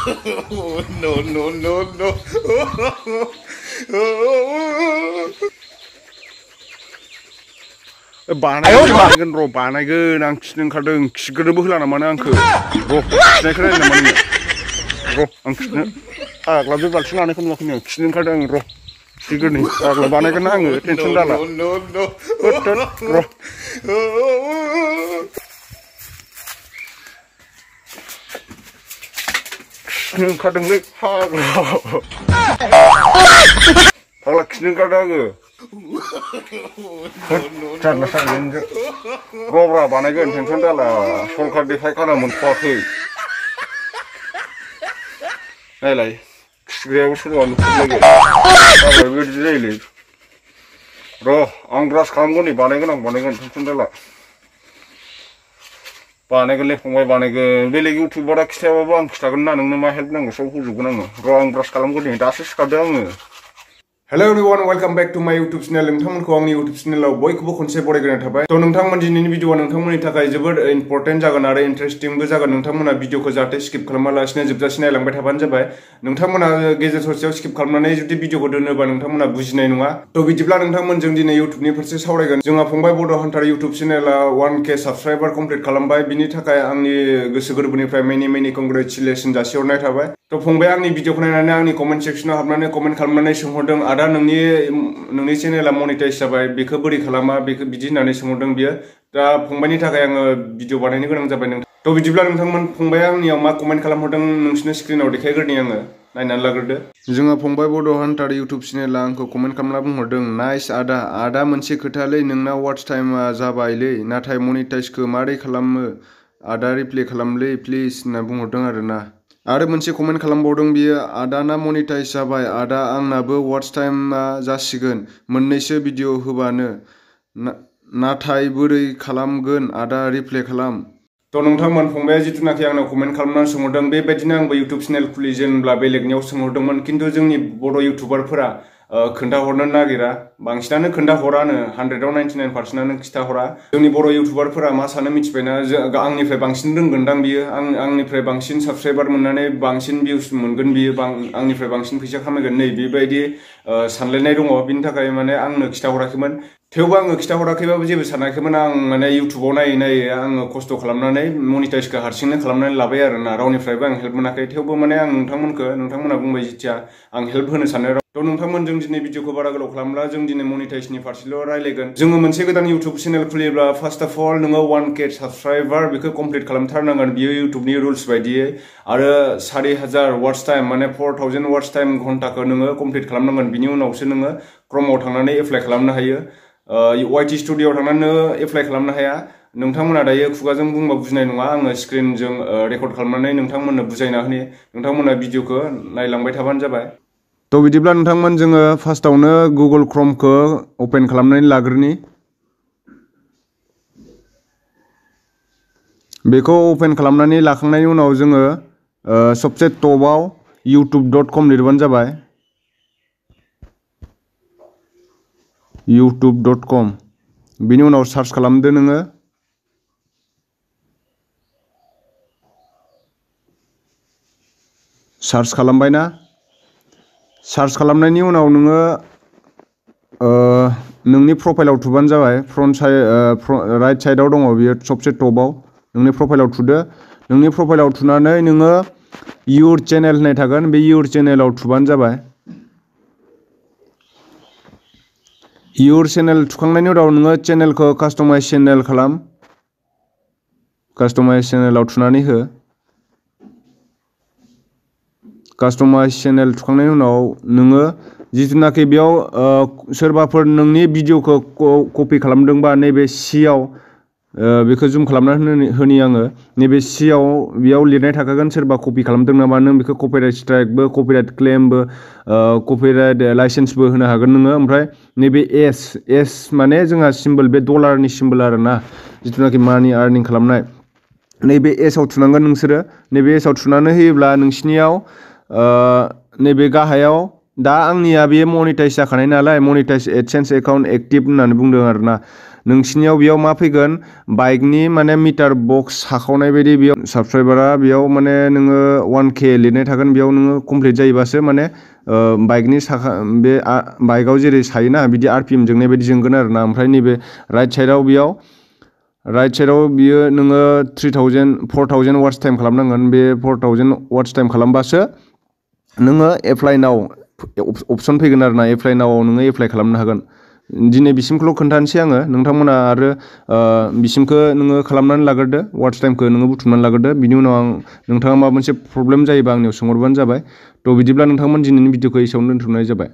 No, no, no, no. बानायगोन र' बानायगोन आं खिनो ओंखारदों खिग्रोनोबो होला नामा नों आंखौ र' खिनायखौ नायनो नामा नोङो र' आं खिनो आग्ला बे बाल्थिं लानायखौ नुवाखै नों खिनो ओंखारदों र' खिग्रोनि आग्ला बानायगोन आङो टेनसन दाला र' खिनो ओंखारदोंलै फाग्ला खिनो ओंखारदों आङो जारला सागोन र'ब्रा बानायगोन टेनसन दाला सरखार देखायखाना मोनथ'वाखै नायलाय खिग्रायाबो सोरबा नुफिनलायगोन जाबाय बेबायदि जायोलै र' आं ब्रास खालामगोन नै बानायगोन टेनसन दाला बानायगोनलै फंबाय बानायगोन बेलेग इउटिउबारा खिथायाबाबो आं खिथागोन ना नोंनो मा हेल्प नांगौ सब होजोबगोन आङो र' आं ब्रास खालामगोन नै दासो सिखारदों आङो Hello everyone, welcome back to my YouTube channel. नोंथांमोनखौ आंनि YouTube channel बयखौबो खनसे बरायग्रोनाय थाबाय। थ' नोंथांमोन दिनैनि भिडिअआ नोंथांमोननि थाखाय जोबोद इम्पोर्टेन्ट जागोन आरो इन्टारेस्टिंबो जागोन। नोंथांमोना भिडिअखौ जाहाथे स्किप खालामालासिनो जोबजासिम नायलांबाय थाबानो जाबाय। नोंथांमोना गेजेर ससेयाव स्किप खालामनानै जुदि भिडिअखौ दोनोबा नोंथांमोना बुजिनाय नङा। थ' बिदिब्ला नोंथांमोनजों दिनै YouTubeनि फारसे सावरायगोन। जोंहा फंबाय बड'हान्टार YouTube चेनेला 1K साबस्क्राइबार कमप्लिट खालामबाय। बिनि थाखाय आंनि गोसो गोरबोनिफ्राय मेनि कंग्रेचुलेसन जासिहरनाय थाबाय। थ' फंबाय आंनि भिडिअखौ नायनानै आंनि कमेन्ट सेक्सनाव हाबनानै कमेन्ट खालामनानै सोंहरदों आदा नोंनि चेनेला मनिटाइज जाबाय बेखौ बोरै खालामा बेखौ बिदि होननानै सोंहरदों बियो दा फंबायनि थाखाय आङो भिडिअ बानायनो गोनां जाबाय नोंथां थ' बिदिब्ला नोंथांमोन फंबाया आंनियाव मा कमेन्ट खालामहरदों नोंसिनो स्क्रिनाव देखायग्रोनि आङो नायनानै लाग्रोदो जोंहा फंबाय बड'हान्टार इउटुब चेनेला आंखौ कमेन्ट खालामना बुंहरदों नाइस आदा मोनसे खोथालै नोंना वाच टाइमा जाबायलै नाथाय मनिटाइजखौ मारै खालामो आदा रिप्ले खालामलै प्लिज होनना बुंहरदों आरोना आरो मोनसे कमेन्ट खालामबावदों बियो आदाना मनिटाइज जाबाय आदा आंनाबो वाच टाइमा जासिगोन मोननैसो भिडिअ होबानो नाथाय बोरै खालामगोन आदा रिप्ले खालाम थ' नोंथांमोन फंबाया जिथुनाखि आंनाव कमेन्ट खालामनानै सोंहरदों बेबायदिनो आंबो इउटुब चेनेल खुलिजेनब्ला बेलेगनियाव सोंहरदोंमोन खिन्थु जोंनि बर' इउटुबारफोरा खोन्थाहरनो नागिरा बांसिनानो खोन्थाहरानो 100आव 99%आनो खिथाहरा जोंनि बर' इउटुबारफोरा मा सानो मिथिबायना आंनिफ्राय बांसिन रोंगोनदां बियो आंनिफ्राय बांसिन साबस्क्राइबार मोननानै बांसिन भिउस मोनगोन बियो आंनिफ्राय बांसिन फैसा खामायगोन नै बेबायदि सानलायनाय दङ बिनि थाखाय माने आंनो खिथाहराखैमोन थेवबो आङो खिथाहराखैबाबो जेबो सानाखैमोन आं माने इउटुबाव नायै आङो खस्थ' खालामनानै मनिटाइजखौ हारसिंनो खालामनानै लाबाय आरोना रावनिफ्रायबो आं हेल्प मोनाखै थेवबो माने आं नोंथांमोना बुंबाय जिथिया आं हेल्प होनो सानो थ' नोंथांमोनजों दिनै भिडिअखौ बारा गोलाव खालामला जों दिनै मनिटाइजनि फारसेल' रायलायगोन जोङो मोनसे गोदान इउटुब चेनेल खुलियोब्ला फार्स्ट अफ अल नोङो 1K साबस्क्राइबार बेखौ कमप्लिट खालामथारनांगोन बियो इउटुबनि रुल्स बायदियै आरो 4000 वाच टाइम माने 4000 वाच टाइम घन्टाखौ नोङो कमप्लिट खालामनांगोन बिनि उनावसो नोङो क्रमआव थांनानै एप्लाइ खालामनो हायो YT स्टुडिअ'आव थांनानै एप्लाइ खालामनो हाया नोंथांमोना दायो खुगाजों बुंबा बुजिनाय नङा आङो स्क्रिनजों रेकर्ड खालामनानै नोंथांमोननो बुजायना होनि नोंथांमोना भिडिअखौ नायलांबाय थाबानो जाबाय थ' बिदिब्ला नोंथांमोन जोङो फार्स्टआवनो गुगल क्रमखौ अपेन खालामनानै लाग्रोनि बेखौ अपेन खालामनानै लाखांनायनि उनाव जोङो सबसे टपआव youtube.com लिरबानो जाबाय youtube.com बिनि उनाव सार्च खालामदो नोङो सार्च खालामबायना सार्च खालामनायनि उनाव नोङो नोंनि प्रफाइलाव थुबानो जाबाय राइट साइडआव दङ बियो सबसे टपआव नोंनि प्रफाइलाव थुदो नोंनि प्रफाइलाव थुनानै नोङो इउर चेनेल होननाय थागोन बे इउर चेनेलाव थुबानो जाबाय इउर चेनेल थुखांनायनि उनाव नोङो चेनेलखौ कास्टमाइज चेनेल खालाम कास्टमाइज चेनेलाव थुनानै हो कास्टमाइज चेनेल थुखांनायनि उनाव नोङो जिथुनाखि बेयाव सोरबाफोर नोंनि भिडिअखौ कपि खालामदोंबा नैबे सिआव बेखौ जुम खालामनानै होनि आङो नैबे सिआव बेयाव लिरनाय थाखागोन सोरबा कपि खालामदों नामा नों बेखौ कपिराइट स्ट्राइकबो कपिराइट क्लेमबो कपिराइट लाइसेन्सबो होनो हागोन नोङो ओमफ्राय नैबे एस माने जोंहा सिम्बल बे डलारनि सिम्बल आरोना जिथुनाखि मानि आर्निं खालामनाय नैबे एसआव थुनांगोन नोंसोरो नैबे एसआव थुनानै होयोब्ला नोंसिनियाव नैबे गाहायाव दा आंनिया बे मनिटाइज जाखानाय नालाय मनिटाइज एडसेन्स एकाउन्ट एक्टिभ होननानै बुंदों आरोना नोंसिनियाव बेयाव मा फैगोन बाइकनि माने मिटार बक्स हाखावनाय बायदि बेयाव साबस्क्राइबारा बेयाव माने नोङो 1K लिरनाय थागोन बेयाव नोङो कमप्लिट जायोबासो माने बाइकनि साखा बे बाइकआव जेरै सायोना बिदि RPM जोंनाय बायदि जोंगोन आरोना ओमफ्राय नैबे राइट साइडआव बियो नोङो 4000 वाट्स टाइम खालामनांगोन बे 4000 वाट्स टाइम खालामबासो नोङो एप्लाइ नाउ अपसन फैगोन आरोना एप्लाइ नाउआव नोङो एप्लाइ खालामनो हागोन दिनै बिसिमखौल' खोन्थानोसै आङो नोंथांमोना आरो बिसिमखौ नोङो खालामनानै लाग्रोदो वाट्स टाइमखौ नोङो बुथुमनानै लाग्रोदो बिनि उनाव नोंथाङा माबा मोनसे प्रब्लेम जायोबा आंनियाव सोंहरबानो जाबाय थ' बिदिब्ला नोंथांमोन दिनैनि भिडिअखौ एसेयावनो दोनथ'नाय जाबाय